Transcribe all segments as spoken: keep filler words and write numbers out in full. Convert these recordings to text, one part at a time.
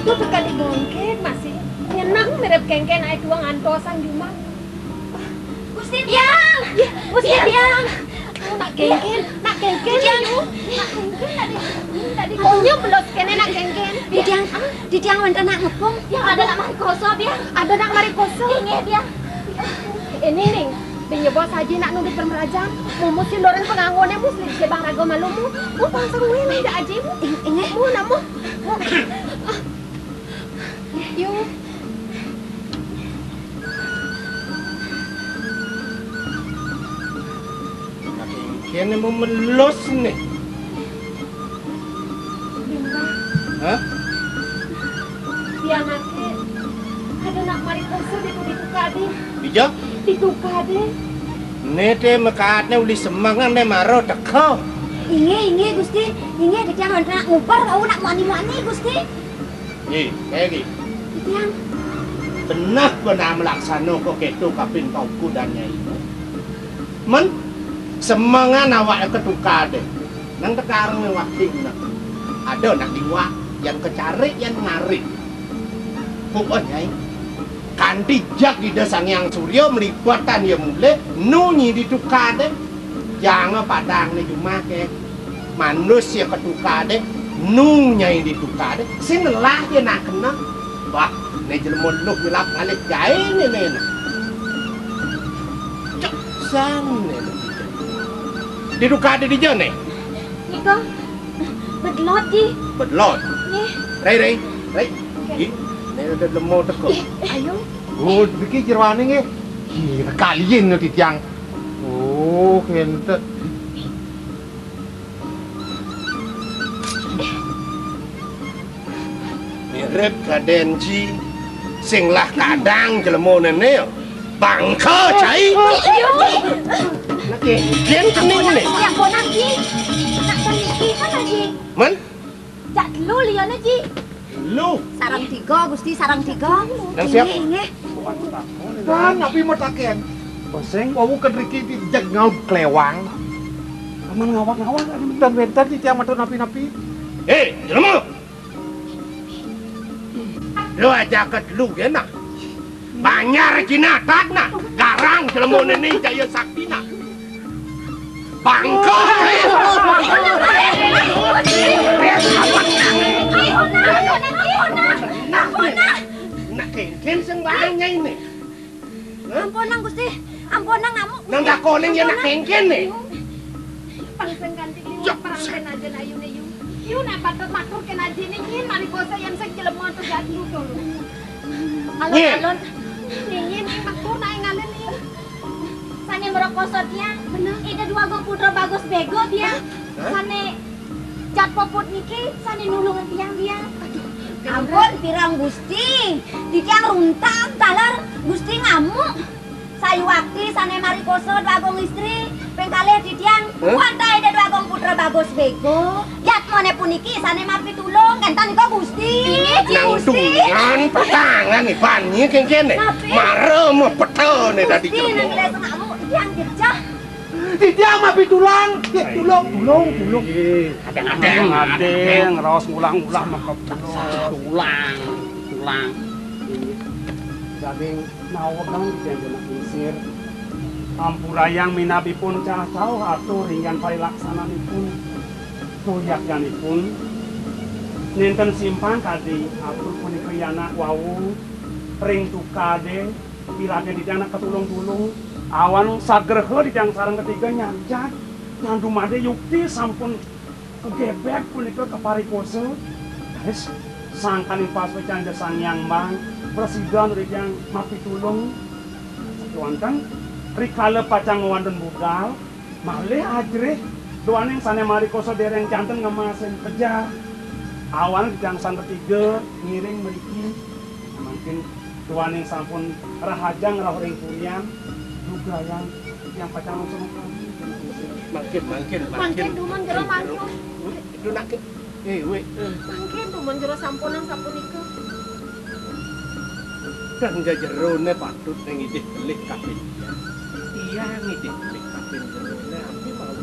Tuh, suka dibongkek masih. Nyenang mirip kengken ai tuang antosan jumah. Gusti Tiang. Gusti Tiang. Nak kengken, nak kengken. Tiang. Nak kengken tadi. Tadi konyol belos kene nak kengken. Di tiang, di tiang wénten nak ngepung. Yang ada nak mari koso, Tiang. Ada nak mari koso. Inggih, Tiang. Ini ning, di nyebos aji nak nuduh permerajan. Mumu sindoran penganggone mus lagi bang raga malumu. Mu pangsang wénten aji mu. Inggih. Mu namu. Mu. Yu. Kene mau melus nih. Hah? Pianake ada nak mari koso di, di tukade. Dija? Di tukade. Né té mekaatné uli semeng né mara teka. Inggih, inggih, Gusti. Inggih, di tiang nak nguber wau nak muani-muani, Gusti. Nggih, kae nggih. Titiang. Beneh-beneh mlaksana kok kéto kaping kaukudan Nyai. Men semengan awake ka tukade. Nang tekareng wakti nak. Ada nak liwat, yan kecari, yan ngarit. Pokok Nyai. Kanti jag Ida Sang Hyang Surya mlibatan ya mulih nu Nyai di tukade. Janga padang né jumah ke. Manus ya ka tukade, nu Nyai di tukade, sing ngelah ya nak kena. Wah, né jelema luh nyelap ngalih gaé né, né, né. Cek san né, né. Di tukade dija né? Nika bedelot, Ji. Bedelot? Nggih. Rei, rei, rei. Nggih. Né ada jelema teka. Nggih, ayo. Oh, niki jeroane nggih. Nggih, kalian no titiang. Oh, kénten. Mirip kadén Ji sing lah kadang jelema néné ya. Bangka cai. Nak kengken cening né. Ya, ponang, Ji. Nak puniki kan, Ji. Men? Jak telu liyané, Ji. Lu. Sareng tiga, Gusti, sareng tiga. Nang siap? Inggih, inggih. Kan napi mataken? Pesing. Wau kedriki di jeg ngaud klewang. Aman ngawak-ngawak, dan wénten di tiang matur napi-napi. Hei, jelema. Lu aja ket lu ya nah. Banjar jinatatna, garang jelema néné jaya saktina. Bangka. Nak kengken sing bahaya ini. Hah? Ampunang, Gusti. Ampunang, Amuk. Nang dakoning ya nak kéngkén né. Pang sing kanti liwat, perang kén aja ayu né, Yu. Yu nak patut matur kén aja né, nyén mari kosa yang sing jelema tuh jatuh dulu. Alon-alon. Nyén, nyén, nyén, matur nak ngalin, nyén. Sané mara kosa tiang. Bener. Ida Déwa Agung Putra Bagus Bégo tiang. Hah? Sané jat puput niki, sané nulungan tiang, tiang. Aduh. Ampun, pirang Gusti. Titiang runtang, taler Gusti ngamuk. Sayuwakti sané mari kosa Déwa Agung Istri, ping kalih titiang, hah? Wantah Ida Déwa Agung Putra Bagus Bégo. Yatmané puniki sané mapitulung, kénten nika Gusti. Nang Gusti. Dungan patangan iban nyé kéngkén né. Napi? Mara mapetané dadi Gusti, jelema. Nang desa ngamuk, tiang jejeh. Titiang mapitulung, tulung, tulung, tulung. Adéng, adéng, adéng, raos ngulah-ngulah maka tulang, tulang. Daging Naweg kang titiang genah lingsir. Ampurayang minabipun cacah atur ringgan parilaksananipun. Tur yakyanipun, nénten simpang kadi atur punika yanak wau ring tukadé, piraga titiang nak katulung-tulung. Awan sagraha titiang sareng ketiga nyanjat, nang dumadé yukti sampun Kagébék punika kaparikosa, raris sangkaning pasuécan Ida Sang Hyang Mbang prasida nuju titiang mapitulung. Sakéwanten rikala pacang ngwantun budal, malih ajerih duaning sané marikosa déréng janten ngemasin kejar. Awan titiang sang ketiga ngiring mriki. Mangkin duaning sampun rahajeng rauh ring purian, lugrayang titiang pacang langsung. Mangkin, mangkin, mangkin. Mangkin dumun jero mangkin. Wih, itu nak. Eh, wih. Mangkin dumun jero sampunang sapunika. Kan jeroné patut ning idih kelih kabin. Tiang idih kelih kabin jeroné, api mau.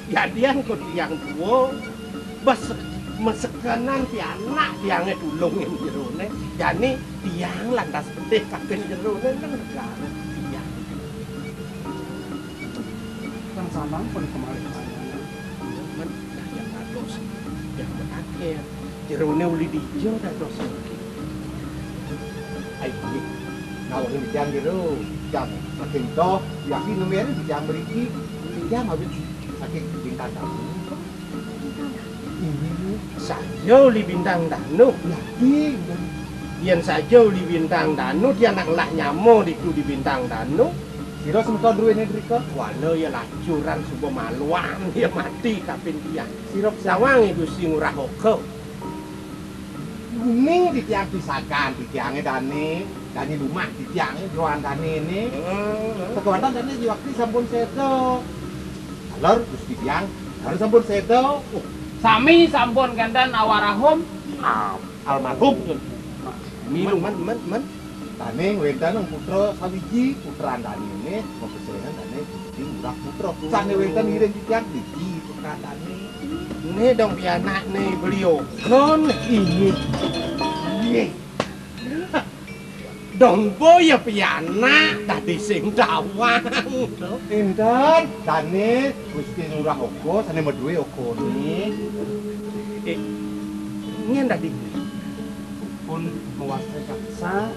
Yadian kok tiang tua, bas mesekenan pianak tiangé tulungin jeroné, jani tiang lantas pedih kabin jeroné nang negara tiang. Kan samang pun kemalih panjang. Nah, yang dados, yang berakhir, jeroné uli dija dados. Ai, nawang tiang jero, jang saking toh, yakin nembe tiang mriki, tiang awit saking bintang tamu. Inggih. Saja uli Bintang Danu. Yakin. Yén saja uli Bintang Danu, dia nak ngelah nyama ditu di Bintang Danu. Sira semeton druwene drika? Wala ya lacuran suba maluan, ya mati kapin tiang. Sira sawang Gusti Ngurah Oka. Uning titiang pisakan, titiange dane, dane lumah titiange, joan dane ne. Heeh. Teka wonten dane jiwakti sampun seda. Alor Gusti Tiang, alor sampun seda. Oh, sami sampun kenten awarahum. Al-, almarhum. Men, men, men, men. Dane wenten putra sawiji, putran dane ne, mapesengan dane Gusti Ngurah Putra. Sane wenten ngiring titiang niki putran dane. Né dong pianakné beliau kon ini. Nggih. Dong boya pianak dadi sing dawang to. Enten, dane Gusti Ngurah Oka sane maduwe okane. Eh, ngen dadi pun mawasta jaksa.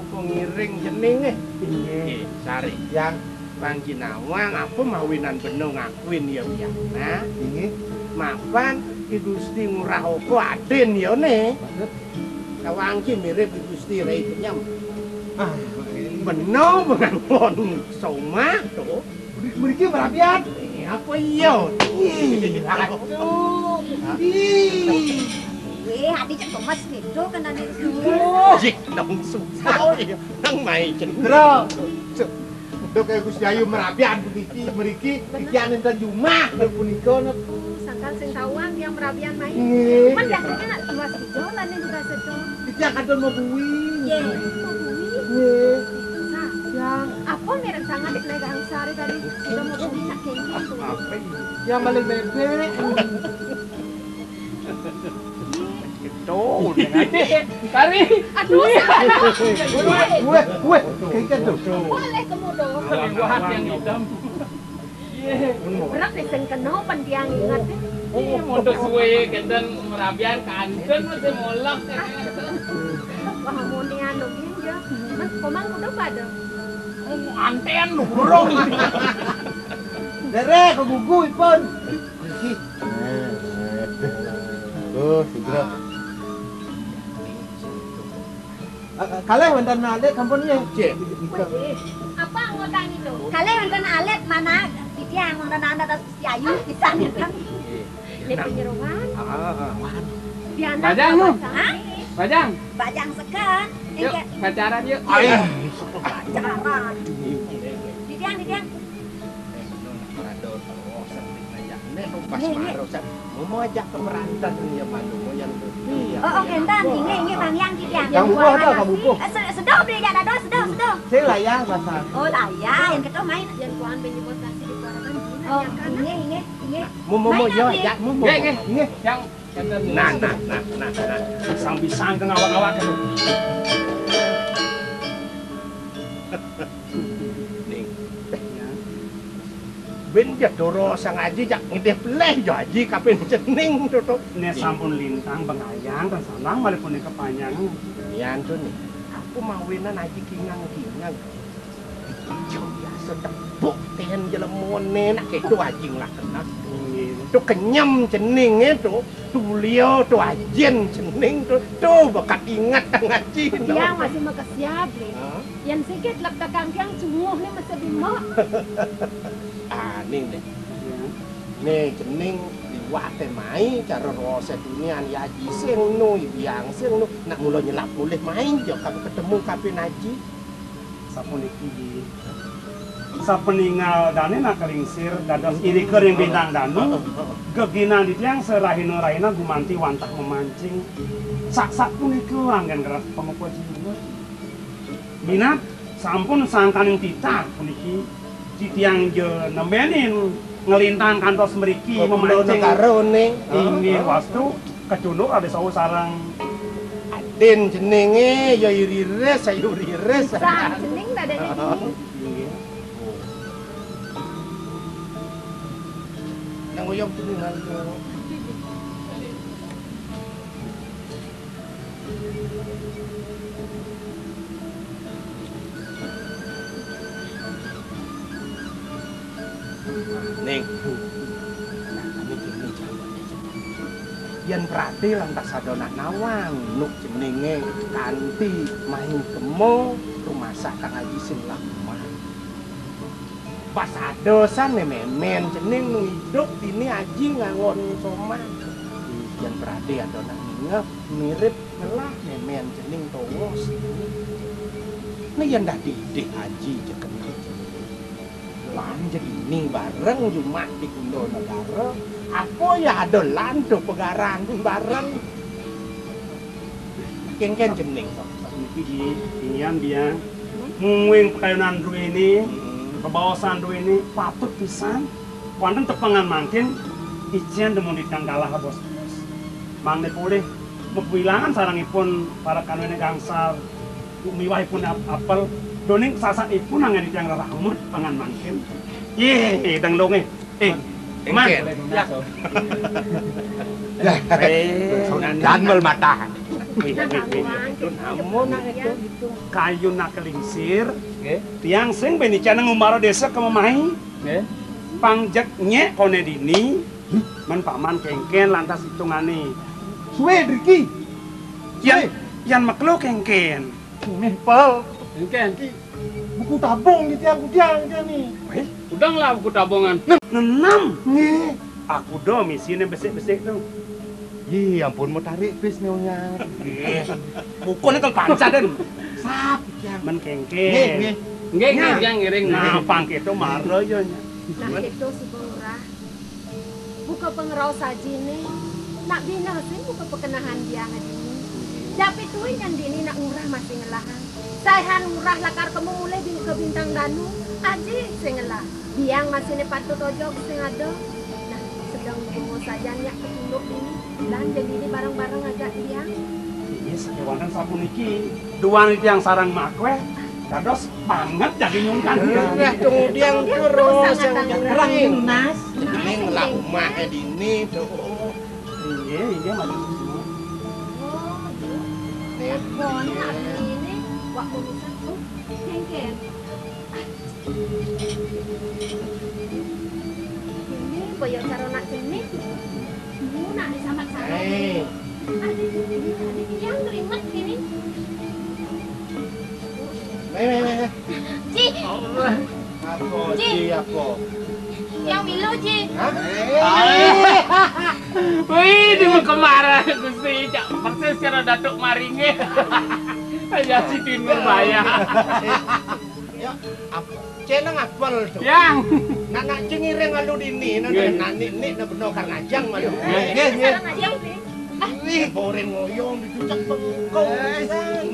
Kok ngiring jenenge? Inggih. Nggih, sare. Yang panjinawang apa mawinan bena ngakuin ya pianak? Inggih. Mapan Ki Gusti Ngurah Oka adin ya ne. Banget. Kawangki mirip Ki Gusti Rai Penyem. Ah, bena pengangon somah to. Mriki merabian. Eh, apa iya? Ih, aduh. Ih. Weh, ati cek gemes gitu kan ane. Jik dong susah. Nang mai cendera. Dok kayak Gusti Ayu merabian puniki, mriki iki enten jumah punika. Sangkan sing tawang yang merabian mai. Nggih. Kan biasanya nak dua sejolan yang juga sedo. Iki kadon mau kuwi. Nggih, mau kuwi. Nggih. Nah, yang apa merek sangat naik angsare tadi? Sudah mau kuwi nak kene. Ya maling bebek. Itu dengan kari. Aduh, salah. Weh, weh, kayak gitu. Boleh kemudian. Keliwat yang hitam. Berat nih sing kena pen tiang ingat. Iya, mau suwe kenten merabian kanten masih molok. Wah, amun anu gin ya. Nah, komang kudu pada. Oh, anten lu burung. Dere, kegugu ipun. Iki. Oh, segera. Eh, eh, kalih wénten alit sampun nggih. Cek. Apa anggota itu? Kalih wénten alit mana? Titiang wénten anak Gusti Ayu pisan ngéten. Ini penyeruan. Ah, ah. Diana Bajang, apa nu? Hah? Bajang. Bajang seken. Yuk, pacaran yuk. Ayo. Pacaran. Titiang, titiang. Nek pas Nggih, nggih. Maro, San. Mau ajak ke merantan ya, Manu, mau yang Iya. Oh, oh, kénten. Inggih, inggih, Bang Yang, titiang. Yang buah ada, Yang buah. Eh, se-, sedoh beli, ya, dados, sedoh, sedoh. Sing layah, Mas. Oh, layah, yang ketua main. Yang kuan beli buat nasi di kuarapan, Oh, yang kanan. Inggih, inggih, inggih. Mau, mau, mau, Main, iya, Bli. Ya, mau, mau. Nggih, nggih. Inggih. Yang, yang Nah, nah, nah, nah, nah. Pisang-pisang ke ngawak-ngawak itu. Ning. Ya. Bén ja doro sang aji jak ngidih pelih jo aji kapin cening to, to. Né sampun lintang bengayang dan sanang malih punika panjang. Yan to nih. Aku mawinan aji kingang-kingang. Jo biasa tepuk ten jelemoné nak kéto aji nglakena. Nggih. To kenyem ceningé to. Tulio to ajin cening to. To bekat inget tang aji. Iya, masih makesiab, Lin. Hah? Yan sikit lek tegang tiang cunguh ni mesti bimok. Ah, ning deh. Iya. Nih, cening liwate mai cara rose dunian ya aji sing nu, ibiang sing nu. Nak mula nyelap mulih mai jo kape ketemu kape naji. Sapuniki, sapeningal dane nak kelingsir dados irika ring bintang danu, geginan titiang serahina-rahina gumanti wantah memancing. Sak-sak punika anggen keras pangupa jiwa. Minat sampun sangkaning titah puniki, titiang ja nembenin ngelintang kantos mriki. Oh, memancing. Negara uning. Inggih, heeh, wastu kecunduk ada sawu sareng. Adin jenenge ya iriris, ayu riris. Sang jeneng dadane dini. Inggih. Nang uyang jenengan. Ning. Nah, kami kini jawane. Yen prate lantas ada nak nawang, nuk jenenge kanti main kemo rumasak kang aji sing lamah. Pas ada san memen cening nu idup dini aji ngangon somah. Yen prade ada nak ningeh mirip ngelah memen cening tongos. Nah, yen dah didik aji cekening cening. Lan jedini bareng jumak di Kundo Negara. Apa ya ada lan do pegaran bareng. Kengken cening. Niki di inian biang. Mungguing pakayunan duene, hmm, bebaosan duene patut pisan. Wonten tepengan mangkin, icen demun titiang galah bos-bos. Mangda polih mawilangan sarengipun para kanuene gangsal miwahipun ap-, apel. Doning sasat ipun anggen titiang reramut pangan mangkin. Yeh, dang longe. Eh, Engken. Man. Ya. Eh, damel matahan. Wih, wih, wih. Amun nak itu. Kayu nak kelingsir. Nggih. Tiang sing benican ngumara desa kememai. Nggih. Pangjek nyek kone dini. Man paman kengken lantas hitungane. Suwe driki. Yan, suwe. Yan mekelo kengken. Nggih, Pal. Kengken. Buku tabung di tiang kudiang, tiang ni. Weh, udang lah buku tabungan. Nenam. Nggih. Aku do misine besik-besik tu. Ih, ampun, mau tarik pis ni unya. Nggih. Buku ni kal panca den. Sap, tiang. Men kengke. Nggih, nggih. Nggih, nggih, nah, tiang ngiring. Nah, pang keto mara ya nya. Nah, keto si Lurah. Buka pengerau saji ni, nak bina sing buka pekenahan dia ngadini. Tapi tuin yang dini nak Lurah masih ngelahang. Saihan Lurah lakar kemu mulih bin ke Bintang Danu, aji sing ngelah. Biang masih ni patut ojok sing ada. Nah, sedang kemu sajan yak ketunduk dini. Lan jadi ni bareng-bareng ajak biang. Ini sakewanten sapuniki. Duan tiang sarang makweh. Dados banget jadi nyungkan. Nah, kemudian terus yang kurang lunas. Ning lah umah dini tuh. Inggih, inggih, Mas. Nih, Kon nak ini, wak kumisan tuh, jengkel. Ini boyo caro nak jenis. Mu nak disambat sama. Hei. Aduh, ini, ini yang kerimet ini. Hei, hei, hei, hei. Ji. Apa, Ji? Ji, apa? Yang milu, Ji. Hah? Wih, di kemara Gusti, cak persis karo Datuk Maringe. Ya, Siti Nurbaya. Ya, ap-, ceneng apel tuh. Yang. Nak, nak cengiring alu dini, nak, nak nik-nik, nak beno kar ngajang malu. Nggih, nggih, nggih. Kar ngajang, Ji. Ih, boring ngoyong dicucak bengkong pisan.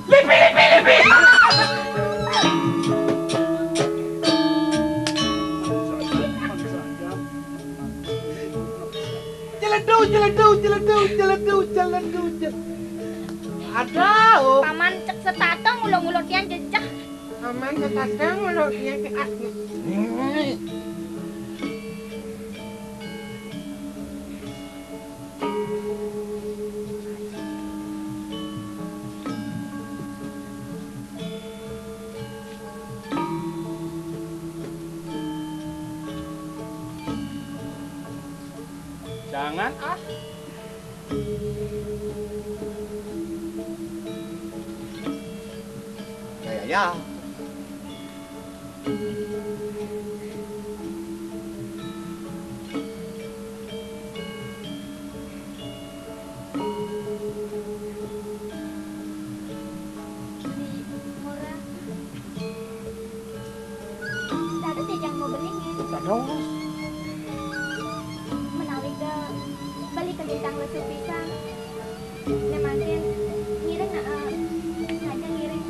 Lipi, lipi, lipi. Jeledu, jeledu, jeledu, jeledu, jeledu, jeledu. Aduh. Paman cek setatong ulo-ulo tiang jejeh. Paman setatong ulo tiang ke asli. Jangan, ah. Ya, ya, ya. Dados tijang mau beli nggih? Dados. Menawi ke beli ke lintang lesu pisan. Nek mangkin ngiring, eh, saja ngiring.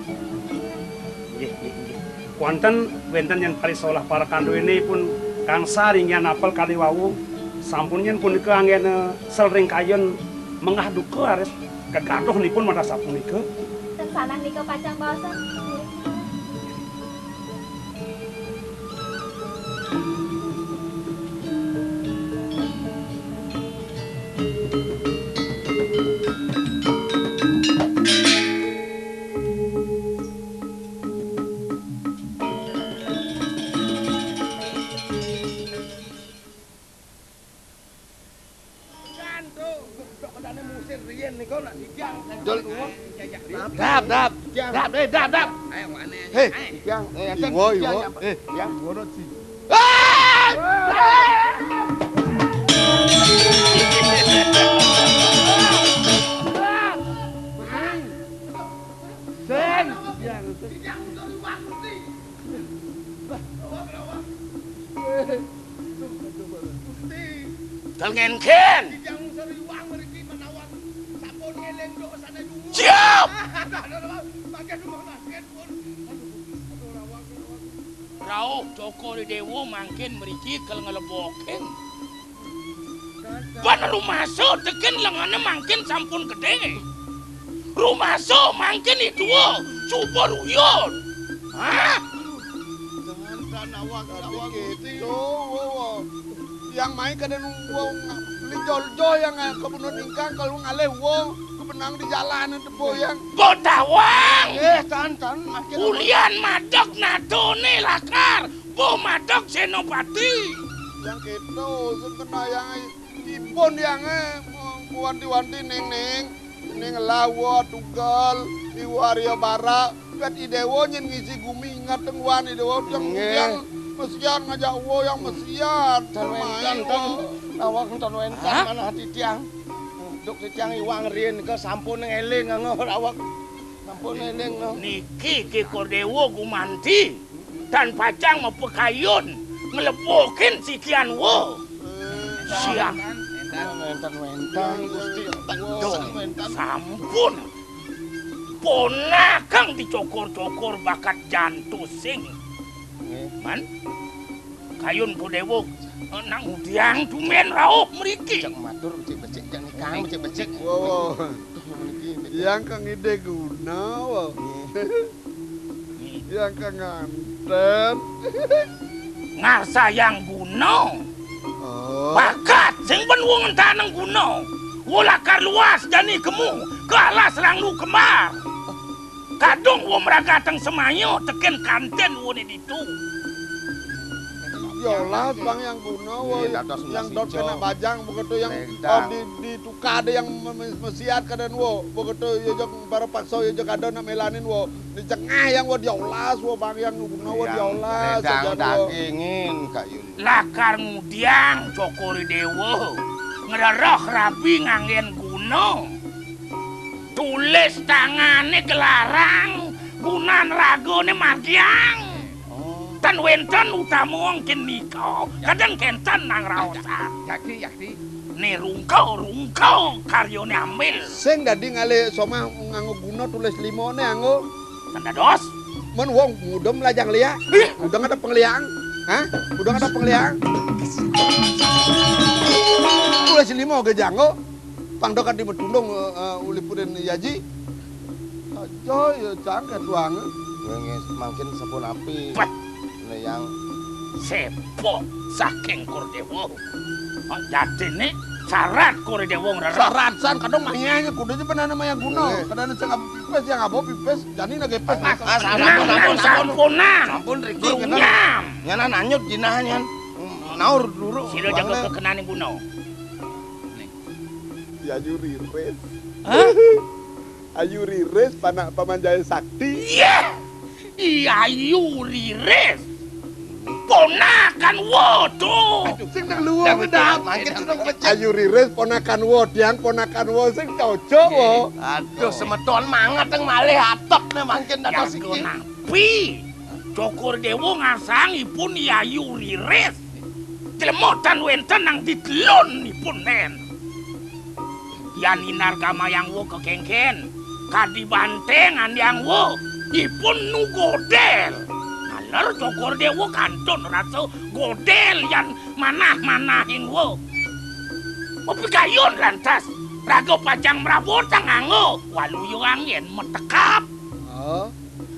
Nggih, nggih, nggih. Wonten, wenten yen parisolah para kanduwinipun kang saringian apel kali wau, sampun yen punika anggene sel ring kayun mengah duka aris kegaduhnipun madah sapunika. Ten sanah nika pacang baosan. Dol. Dap, dap. Dap, eh, dap, dap. Ayo, mana? Hei, ayo. Tiang, eh, enten, iwo, tiang, iwo. Apa? Eh, tiang. Iwo, no, si. Ah! Sing. Tiang. Gusti. Dal ngenken. Titiang sariwang mriki menawi sampun ngeling dosa sané dungu. Siap. Mangke dumun mangke pun. Aduh, aduh, rawang, rawang. Rauh Cokor Dewa mangkin mriki kel nglebokin. Ban rumasa teken lengane mangkin sampun gedhe. Rumasa mangkin idua subur uyun. Hah? Dengan dan awak, awak Gusti. Gitu, wo, wo. Yang main kadang wong linjol-jol yang kebenar ingkang kalau ngalih wong kebenang di jalan itu boyang. Bodawang. Eh, tan, tan, makin ulian madok nadone lakar, bo madok senopati. Yang gitu, sing kena yang ipun yang, eh, wanti-wanti ning, ning. Ning lawa tunggal, iwa Arya Barak, pet idewo nyen ngisi gumi ingat tengwan idewo tiang. Nggih. Tiang mesian ngajak wo yang mesian. Tan wenten, tan awak tan wenten. Hah? Manah titiang. Duk titiang iwang rin ke sampun ngeling ngawak. Sampun ngeling, no. Niki Ki Kordewo gumanti. Tan pacang mapekayun nglebokin sikian wo. Siang. Wenten-wenten, Gusti. Duh, sampun. Ponakang dicokor-cokor bakat jantusing. Nggih. Man, kayun Podewo, nang udiang tumen rauh mriki. Cek matur, becik-becik, cek nikang, becik-becik. Wo, wo. Duh, niki, niki. Yang kang ide guna, wo. Nggih. Yang kanganten. Ngarsayang guna. Oh. Bakat sing ben wong entanang guna. Wo lakar luas jani kemu ke alas ranglu kembar. Kadung wo mragatang semaya teken kanten wone ditu. Diolas bang yang guna, wo. Iya, dados yang dot kena bajang begitu yang, oh, di, di tukar ada yang mesiat keadaan, wo. Begitu ya jok para paksa ya jok ada nak melanin, wo. Di cengah yang, wo, diolas, wo, bang yang guna, wo, diolas. Dagingin, Kak Yuli. Lakar ngudiang Cokor Dewa. Ngereroh rabi nganggen guna. Tulis tangane gelarang, gunan ragane margiang. Oh. Tan wenten utama wong kenika, kadang kenten nang raosan. Yakti, yakti. Ne rungka, rungka karyane ambil. Sing dadi ngalih somah nganggo guna tulis limane anggo. Tan dados. Men wong mudem lajang liak. Ih. Udah ada pengliang. Hah? Udah ada pengliang. Tulis lima ge janggo. Pang dokan di Metundung, eh, eh, ulih pudin Yaji. Aja ya cang ketuang. Mangkin sapunapi. Pat. Neyang. Sepok saking Kor Dewa. Dadine syarat Kor Dewa ngrereh. Syarat san kadung mayane kudu aja penana maya guna. Eh. Kadane sing pipis yang abo pipis, jani nage pipis. Ah, ah, sampun, sampun, sampun. Sampun, Riki, Grunyam. Nyanan anyut jinah nyan. Naur dulu. Sira jaga kekenane guna. Yayu Riris. Hah? Ayu Riris, panak pamanjaya sakti. Iya. Yayu Riris. Ponakan wo to. Sing nang luwung, Dak. Mangkin seneng pecah. Ayu Riris, ponakan wo, tiang ponakan wo, sing cocok wo. Aduh, semeton mangat yang malih atep ne mangkin dados iki. Napi? Cokor Dewa ngarsang ipun Yayu Riris. Jelema tan wenten nang ditelun ipun nen. Yan inar gamayang wo kekengken, kadi banteng andiang wo, ipun nu godel. Naler Cokor Dewa kantun rasa godel yan manah-manahing wo. Mapikayun lantas, raga pacang mrabotang anggo, waluya anggen metekap. Oh.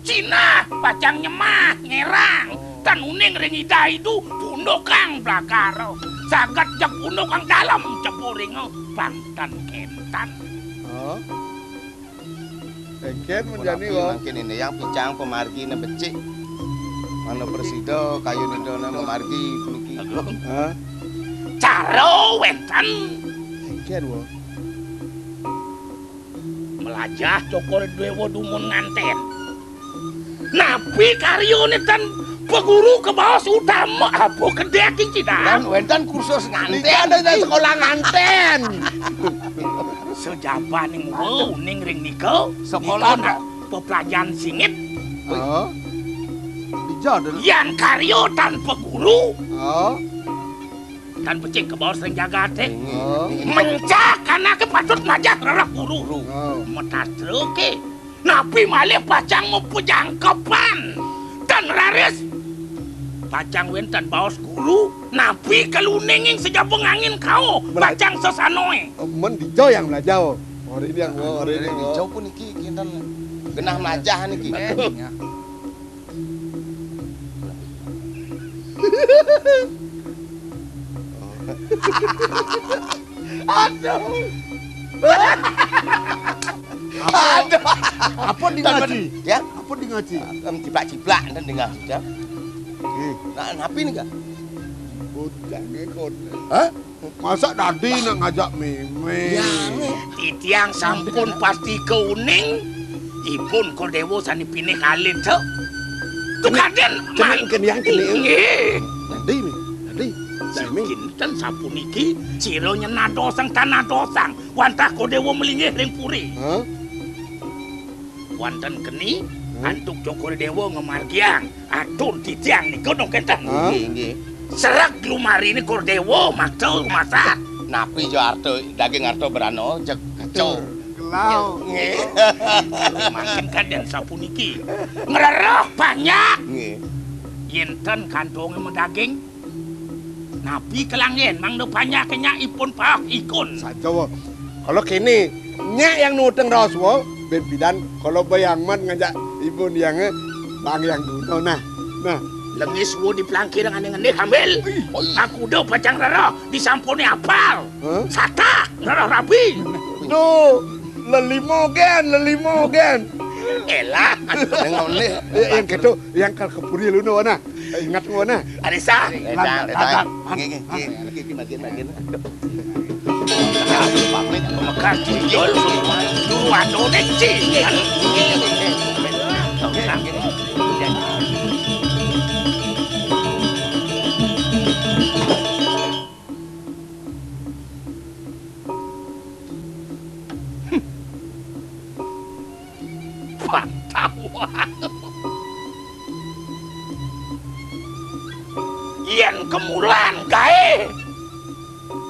Sinah pacang nyemah ngerang. Oh. Tan uning ring Ida Idu pundukang blakara. Saget jeg pundukang dalem cepuringa pang tan kentan. Oh. Engken menjani, wo. Mangkin ini yang picang pemargine becik. Mana presida kayun indone memargi puniki. Agung. Hah? Cara wenten. Engken, wo. Melajah Cokor Dewa dumun nganten. Napi karyane tan peguru kebaos utama apa kedek iki dah? Lan wenten kursus nganten. Niki ada sekolah nganten. Sejabaning wo uning ring nika, sekolah nika dah. Peplajahan singit. Oh. Dija dah. Yan karya tan peguru. Oh. Tan becik kebaos ring jagate. Inggih. Oh. Mencak anake patut majah rereh guru. Guru. Oh. Metatra ke. Napi malih pacang mapejangkepan. Tan raris. Pacang wenten baos guru. Napi kaluninging sejaba ngangin kao. Mela- Pacang sesanoe. Men dija yang melajah. Ori yang, ori yang. Dija pun iki kinten genah melajah niki. Aduh. Aduh. Apa di ngaji? Ya? Apa di ngaji? Em, ciplak-ciplak enten di ngaji, ya. Ih. Nah, napi nika? Bocah ngikut. Hah? Masa dadi nak ngajak meme? Ya, titiang sampun pasti keuning. Ipun Kodewa sane pinih alit, Cok. Tukaden, cening keniang, keniang. Nggih. Dadi, Mi. Dadi. Sami. Kinten sapuniki, sira nyenadosang tanadosang, wantah Kodewa melinggih ring puri. Hah? Wonten keni, hmm? Antuk Cokor Dewa ngemargiang, atur titiang nika dong kenten. Hah? Nggih, nggih. Sereg lumarine Kor Dewa makta rumasat. Napi jo arta daging arta brana jeg kacor. Gelau. Nggih. Mangkin kaden sapuniki. Ngrereh panjak. Nggih. Yen ten kantonge medaging, napi kelanggen mangda panjake nyak ipun paek ikun. Saja, wo. Kala kene, nyak yang nuteng raos, wo, ben pidan kala bayang man ngajak ipun yang, eh, Bang yang guna, nah. Nah. Lengis wo di pelangkir ngene-ngene hamil. Ih. Aku do pacang rara disampune apal. Hah? Satak, rara rabi. Duh, lelimo gen, lelimo gen. Elah. Yang ngene. Ya, yang gitu, yang kal kepuri lu no, nah. Ingat wo, nah. Arisa. Edan, edan. Nggih, nggih, nggih. Niki, niki, niki, niki. Pamit, mekar, jujur, dulu atuh, cing. Pantauan. Yen kemulan gae,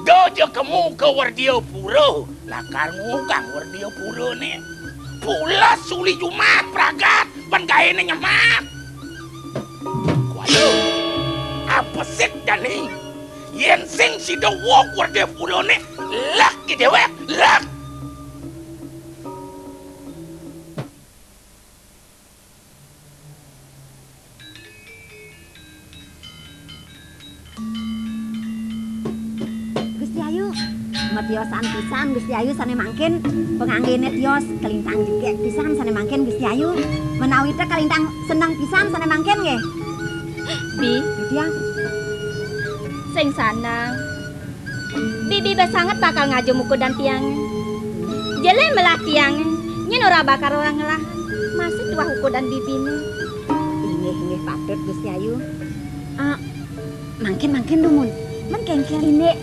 dojo kemu ke Werdia Pura, lakar ngugang Werdia Purane. Pulas suli jumah pragat, ban gaene nyemak. Waduh, apesik dani. Yen sing sida wong Werdia Purane, lak ki dewek, lak. Gusti Ayu, matiosan pisan Gusti Ayu sane mangkin, panganggene tios kalintang jegeg pisan sane mangkin Gusti Ayu. Menawi te kalintang seneng pisan sane mangkin nggih. Bi, Tiang. Sing sanang. Bibi be sanget bakal ngajum ukudan tiange. Jele melah tiange, nyen ora bakal ora ngelahan. Masih tuah ukudan bibine. Inggih, inggih patut, Gusti Ayu. Ah, mangkin, mangkin dumun. Men kengken indik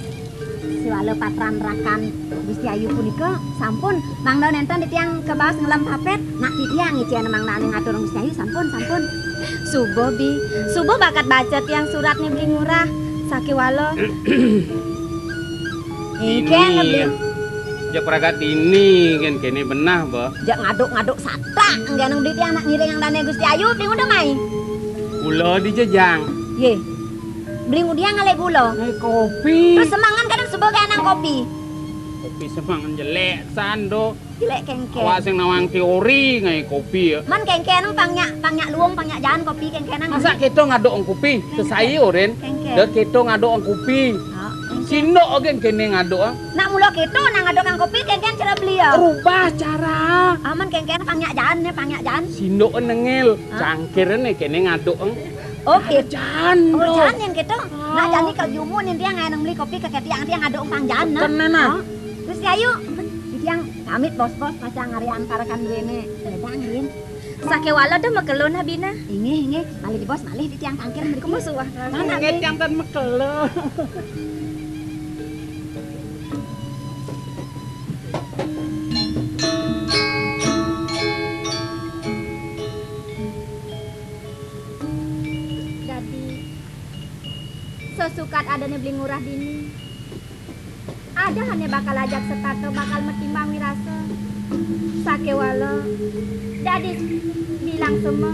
siwala patran rakan Gusti Ayu punika sampun mangda nenten titiang kebaos ngelem papet. Nak titiang icen mangda ane ngatur Gusti Ayu sampun, sampun. Subuh, Bi. Subuh bakat baca tiang suratne Beli Ngurah. Sakewala. Engken, Beli. Jek pragat dini, engken kene benah, Bah. Jek ngaduk-ngaduk satak, engken Beli tiang nak ngiring dane Gusti Ayu, Beli Ngurah mai. Kula di jejang. Ye. Beli Ngurah ngalih kula. Ngai kopi. Terus semangan kadang subuh ke anang kopi. Kopi semangan jelek, sando. Jelek kengken. Awak sing nawang teori ngai kopi ya. Man kengken pang nyak, pang nyak luung, pang nyak jaan kopi kengken. Masa kita ngaduk ang kopi? Kengken. Sesai oren. Kengken. Dah kita ngaduk ang kopi. Ha, kengken. Sindok ogen kene ngaduk ang. Nak mula kita nak ngaduk ang kopi kengken cara beli ya. Rubah cara. Ah, man kengken pang nyak jaan ne, pang nyak jaan. Sindok nengel, ha? Cangkir ne kene ngaduk ang. Oh, gitu. Jan, oh, jan yang gitu. Nak jani kalau jumu nih tiang nganang beli kopi ke tiang, tiang ada umpang jan, nah. Kena, nah. Oh. Terus ya, yuk. Tiang pamit bos-bos, pasang hari antar kan duene. Ledang, Din. Sakewala dah makelo nah, Bina. Inggih, inggih. Malih di bos, malih di tiang tangkir mriki. Kemu suwah. Mana, nget Din? Tiang tan makelo. Dadi, sesukat adane Beli Ngurah dini, ada hane bakal ajak setata, bakal metimbang wirasa. Sakewala, dadi bilang sema.